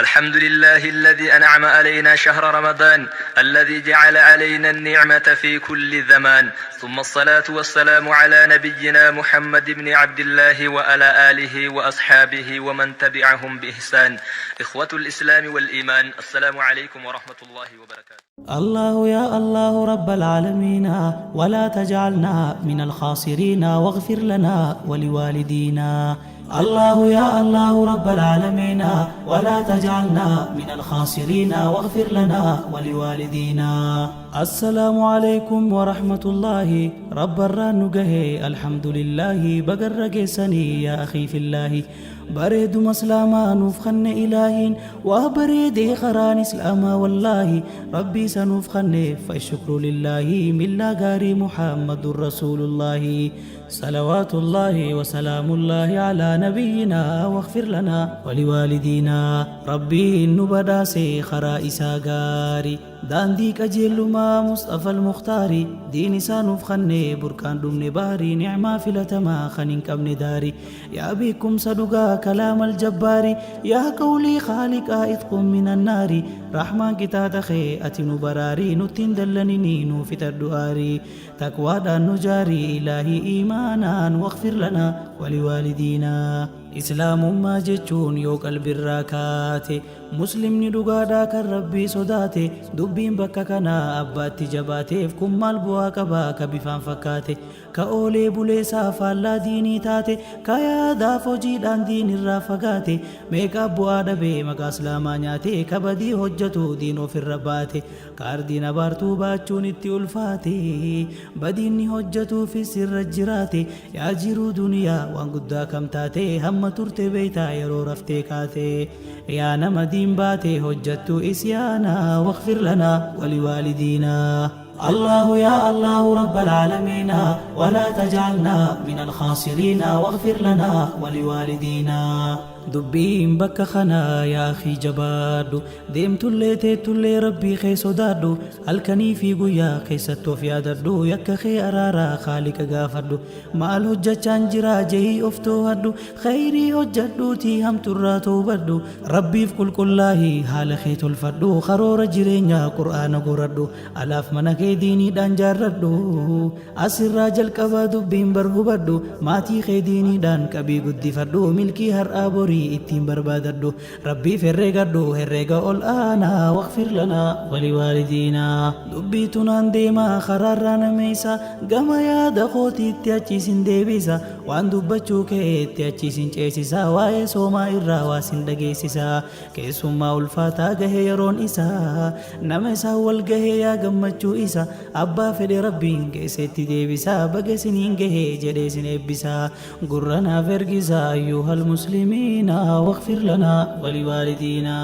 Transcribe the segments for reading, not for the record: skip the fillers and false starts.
الحمد لله الذي أنعم علينا شهر رمضان الذي جعل علينا النعمة في كل زمان، ثم الصلاة والسلام على نبينا محمد بن عبد الله وعلى آله وأصحابه ومن تبعهم بإحسان. إخوة الإسلام والإيمان، السلام عليكم ورحمة الله وبركاته. الله يا الله رب العالمين، ولا تجعلنا من الخاسرين، واغفر لنا ولوالدينا. الله يا الله رب العالمين، ولا تجعلنا من الخاسرين، واغفر لنا ولوالدينا. السلام عليكم ورحمة الله. رب الرانقه، الحمد لله. بقر قيسني يا أخي في الله. Bareeduma islaamaa nuuf kanne ilaahiin, waa bareedee karaan islaamaa. Wallaahi Rabbii isa nuuf kanne, fashukru lillaahi. Millaa gaarii Muhammadun rasuulullaahi, salawaatullaahi wasalaamullaahi alaa nabiyyinaa, واغفر لنا ولوالدينا. Rabbiin nu badhaase karaa isaa gaarii, daandii qajeellumaa Mustafa al-Mukhtaari. Diin isaa nuuf kanne, burqaan dhumne baarii, nicmaa filatamaa kan hin qabne daari. Yaa beekumsa dhugaa كلام الجبار، yaa qawlii khaaliqaa إتق من النار. Rahmaan qixaaxa kee ati nu baraarii, nutti hin dallaninii, nuu fixadhu aarii. Taqwaadhaan nu jaarii ilaahii iimaanaan، واغفر لنا ولوالدينا. Islaamummaa jechuun yoo qalbirraa kaate, muslimni dhugaadhaa kan Rabbii sodaate. Dubbiin bakka kanaa abbaatti jabaateef kun maal bu'aa qabaa ka bifaan fakkaate, ka oolee buleesaa faallaa diinii taate, ka yaadaaf hojiidhaan diinirraa fagaate? Meeqaa bu'aa dhabee maqaa islaamaa nyaate, ka badii hojjetu diin ofirra baate, kaardiin abaartuu baachuun itti ulfaate, badiinni hojjetuufis irra jiraate? Yaa jiruu duniyaa, waan guddaa kam taate? Hamma turte beeytaa yeroo raftee kaate? Yaa nama diin baate hojjettu isyaana، واغفر لنا ولوالدينا. الله يا الله رب العالمين، ولا تجعلنا من الخاسرين، واغفر لنا ولوالدينا. Dubbiin bakka kanaa, yaa akhi, jabaadhu. Deemtullee teettullee Rabbii kee sodaadhu. Halkanii fi guyyaa keessatti of yaadadhu. Yakka kee araaraa Khaaliqa gaafadhu. Maal hojjechaan jira jehii of too'adhu. Khayrii hojjedhuutii hamturraa toobadhu. Rabbiif qulqullaahii haala kee tolfadhu. Karoora jireenyaa Qur'aana goradhu. Alaaf mana kee diiniidhaan jaarradhu. Asirraa jalqabaa dubbiin bar hubadhu. Maatii kee diiniidhaan qabii guddifadhu. Milkii har'aa borii ittiin barbaadadhu. Rabbiif herreegadhu herreega ol aanaa، واغفر لنا ولوالدينا. Dubbii tunaan deemaa karaarraa nameessa. Gama yaada kootiitti achiisin deebisa. Waan dubbachuu keetti achiisin ceesisa. Waa'ee soomaa irraa waa sin dhageessisa. Keessummaa ulfaataa gahe yeroon isaa. Nama isaa wal gahee yaa gammachuu isa. Abbaa fedhe Rabbiin keessatti deebisa. Baga isiniin gahee jedhee isin eebbisa. Gurra naaf ergisa أيها المسلمين، واغفر لنا ولوالدينا.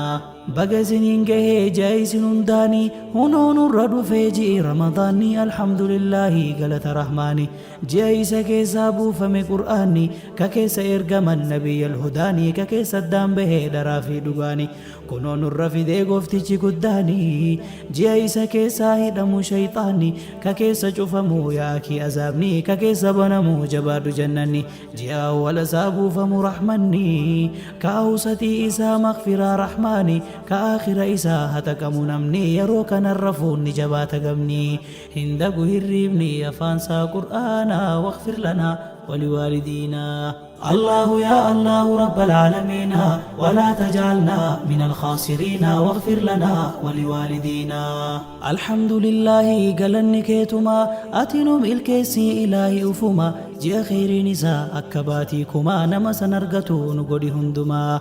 Baga isiniin gahee jaa isin hundaanii. Hunoo nurra dhufee ji'i Ramadaanni. Alhamdulillaahi, galata Rahmaani. Ji'a isa keessaa buufame Qur'aanni, ka keessa ergaman Nabiyyal Hudaanii, ka keessa addaan bahee dharaa fi dhugaani. Kunoo nurra fidee gooftichi guddaani. Ji'a isa keessaa hidhamu shayxaanni, ka keessa cufamu yaakii azaabni, ka keessa banamu jabaadhu jannanni. Ji'a awwala isaa buufamu rahmanni, ka awsatii isaa maghfiraa Rahmaani, ka aakhira isaa hataqamu namni. Yeroo kanarra fuunni jabaata gamni hin dagu hirriibni afaansaa Qur'aana، واغفر لنا ولوالدينا. الله يا الله رب العالمين، ولا تجعلنا من الخاسرين، واغفر لنا ولوالدينا. الحمد لله، galanni keetuma. Ati nu milkeessi ilaahi ufuma. Ji'a kheyriin isaa akka baatii kumaa, nama san argatu nu godhi hundumaa.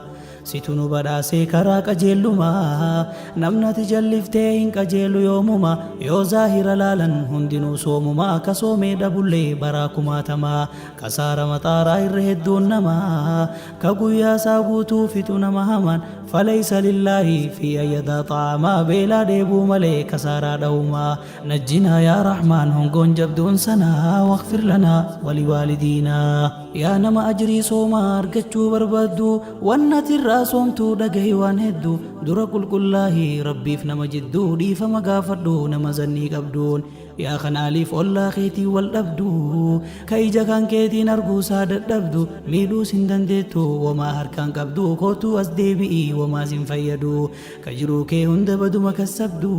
Situ nu badhaasee karaa qajeellumaa. Namnati jalliftee hin qajeelu yoomuma. Yoo zaahira laalan hundinuu soomumaa, ka soomee dhabullee baraa kumaatamaa. Kasaara maxaaraa irra hedduun namaa, ka guyyaa isaa guutuu fixu nama hamaan. فليس لله في أن يدع طعاما. Beelaa dheebuu malee kasaaraa dha'umaa. نجنا يا رحمن hongoon jabduun sanaa، واغفر لنا ولوالدينا. Yaa nama ajrii soomaa argachuu barbaaddu, wannati irraa soomtuu dhagahi waan hedduu. Dura qulqullaahi Rabbiif nama jidduu dhiifama gaafadhu nama zannii qabduun. Yaa kanaaliif ollaa keetiin wal dhabdu, ka ija kan keetiin arguusaa dadhabdu, miidhuus hin dandeettu womaa harkaan qabdu, kootuu as deebi'i womaa sin fayyadu, ka jiruu kee hunda baduma kassabdu,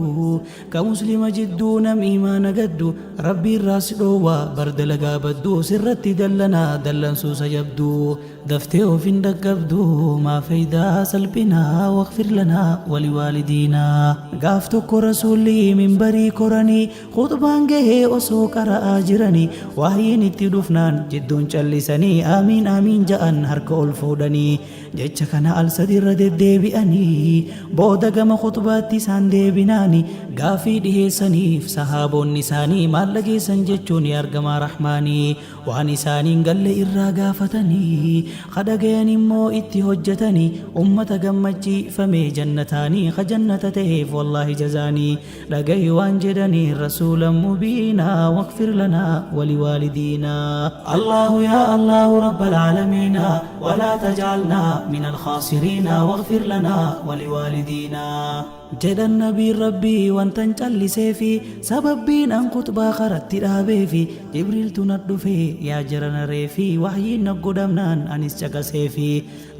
ka muslima jidduu nam iimaana gaddu, Rabbi irraa si dhoowwa bar dalagaa baddu, sirratti dallanaa dallansuusa jabdu, daftee of hin dhaqqabdu, maa faydaa salphinaa, waghfir lanaa waliwaalidiinaa. Gaaf tokko Rasuulli minbarii koranii khuxbaan gahee osoo qara'aa jiranii wahyiin itti dhufnaan jidduun callisanii aamiin aamiin ja'an harka ol fuudhanii jecha kana al sadi irra deddeebi'anii booda gama khuxbaatti isaan deebinaani gaafii dhiheessaniif sahaaboonni isaanii maal dhageessan jechuun yaa ergamaa rahmaanii waan isaaniin galle irraa gaafatanii ka dhagayan immoo itti hojjatanii ummata gammachiifame jannataanii ka jannata ta'eef wallaahi jazaanii dhagahi waan jedhanii rasuula mubiinaa waqfir lanaa waliwaalidiinaa. Allahu yaa Allahu rabbal aalamiina walaa taj'alnaa minal khaasiriina waghfir lanaa waliwaalidiinaa. Jedhan nabiin Rabbii wantan calliseefi sababbiin an khuxbaa karatti dhaabeefi Jibriiltu na dhufe yaa jarana reefi wahyiin na godhamnaan anis caqaseefi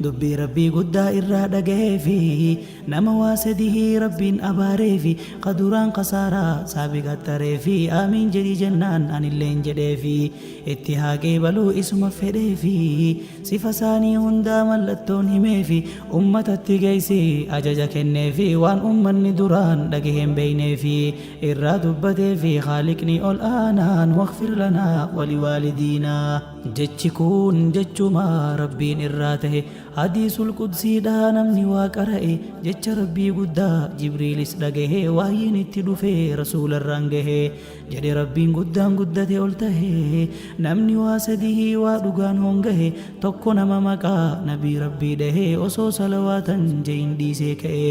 dubbii Rabbii guddaa irraa dhagaheefi nama waa sadihii Rabbiin abaareefi ka duraan khasaaraa saabiqaxxareefi aamiin jedhi jennaan anilleen jedheefi itti haa qeebaluu isuma fedheefi sifa isaanii hundaa mallattoon himeefi ummatatti geeysi ajaja kenneefi waan ummanni duraan dhagahe hin beeyneefi irraa dubbateefi khaaliqni ol aanaan waghfir lanaa waliwaalidiinaa. Jechi kun jechuma Rabbiin irraa tahe hadiisul qudsiidha namni waa qara'e jecha Rabbii guddaa Jibriilis dhagahe wahyiin itti dhufee rasuularraan gahe jedhe Rabbiin guddaan guddate ol tahe namni waa sadihii waa dhugaan hongahe tokko nama maqaa nabii Rabbii dhahe osoo salawaatan je'in dhiisee ka'e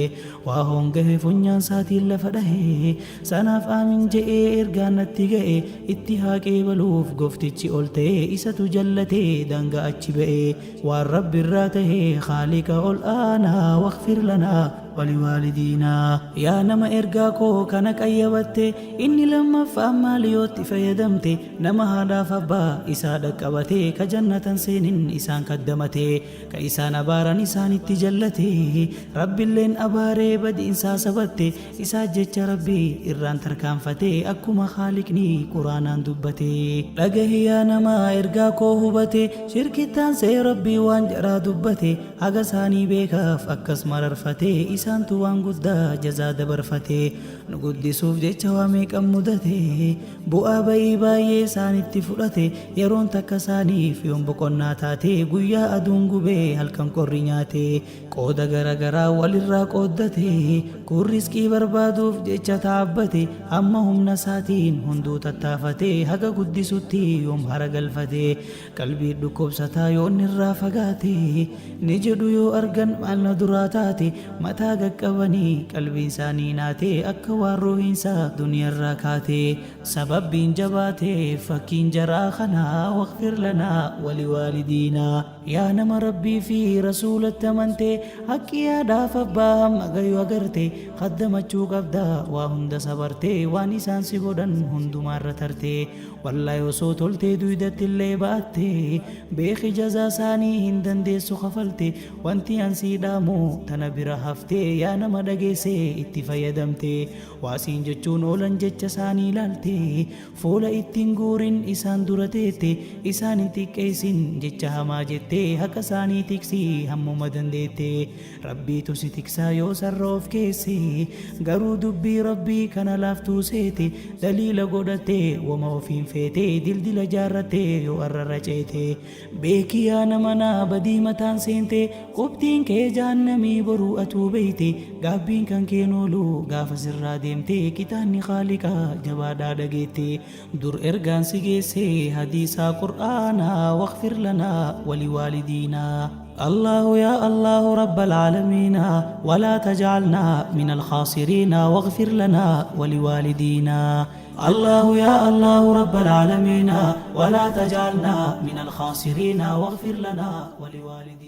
waa hongahe funyaan saatiin lafa dhahe sanaaf aamin je'ee ergaan natti ga'e itti haa qeebaluuf goftichi ol ta'e isatu jallate daangaa achi ba'e waan Rabbi irraa tahe khaaliqa ol aanaa waghfir lanaa waliwaalidiinaa. Yaa nama ergaa koo kana qayyabatte inni lammaffaan maali yoo itti fayyadamte nama haadhaaf abbaa isaa dhaqqabate ka jannatan seenin isaan kaddamate ka isaan abaaran isaanitti jallate Rabbilleen abaaree badiinsaa sabatte isaa jecha Rabbi irraan tarkaanfate akkuma khaaliqni quraanaan dubbate. Dhagahi yaa namaa ergaa koo hubate shirkittaan see Rabbii waan jaraa dubbate haga isaanii beekaaf akkas mararfate isaantu waan guddaa jazaa dabarfate nu guddisuuf jecha waa meeqan mudate bu'aa ba'ii baay'ee isaanitti fudhate yeroon takka isaaniif yoom boqonnaa taate guyyaa aduun gubee halkan qorri nyaate qooda gara garaa walirraa qooddate kun rizqii barbaaduuf jecha taabbate hamma humna isaatiin hunduu tattaafate haga guddisutti yoom hara galfate qalbii dhukkubsataa yoon irraa fagaate ni jedhu yoo argan maal na duraa taate mataa qaqqabanii qalbiin isaanii naate akka waan ruuhiinsaa duniyarraa kaate sababbiin jabaate fakkiin jaraa kanaa waqfir lanaa waliwaalidiinaa. Yaa nama Rabbii fi Rasuulatti amante haqqi haadhaaf abbaa hamma gayu agarte khaddamachuu qabda waa hunda sabarte waan isaan si godhan hundumaarra tarte wallaahi osoo toltee duydatti illee ba'atte beeki jazaa isaanii hin dandeessu kafalte wanti an sii dhaamu tana bira hafte yaa nama dhageesse itti fayyadamte waasiin jechuun oolan jecha isaanii ilaalte fuula ittiin guurin isaan dura teette isaan hin xiqqeessin jecha hamaa jette haqa isaanii tiksi hammuma dandeette Rabbiitu si tiksaa yoo sarra of keesse garuu dubbii Rabbii kana laaftuu seete daliila godhatte wama ofiin feete dildila jaarratte yoo arrarra ceete beeki yaa nama naa badii mataan seente qubtiin kee jahannamii boruu atuu beeyte gaabbiin kan keen oolu gaafa sirraa deemte qixaanni khaaliqaa jabaadhaa dhageette dur ergaan si geesse hadiisaa qur'aanaa waqfir lanaa waliwaalidiinaa. الله يا الله رب العالمين ولا تجعلنا من الخاسرين واغفر لنا ولوالدينا. الله يا الله رب العالمين ولا تجعلنا من الخاسرين واغفر لنا ولوالدينا.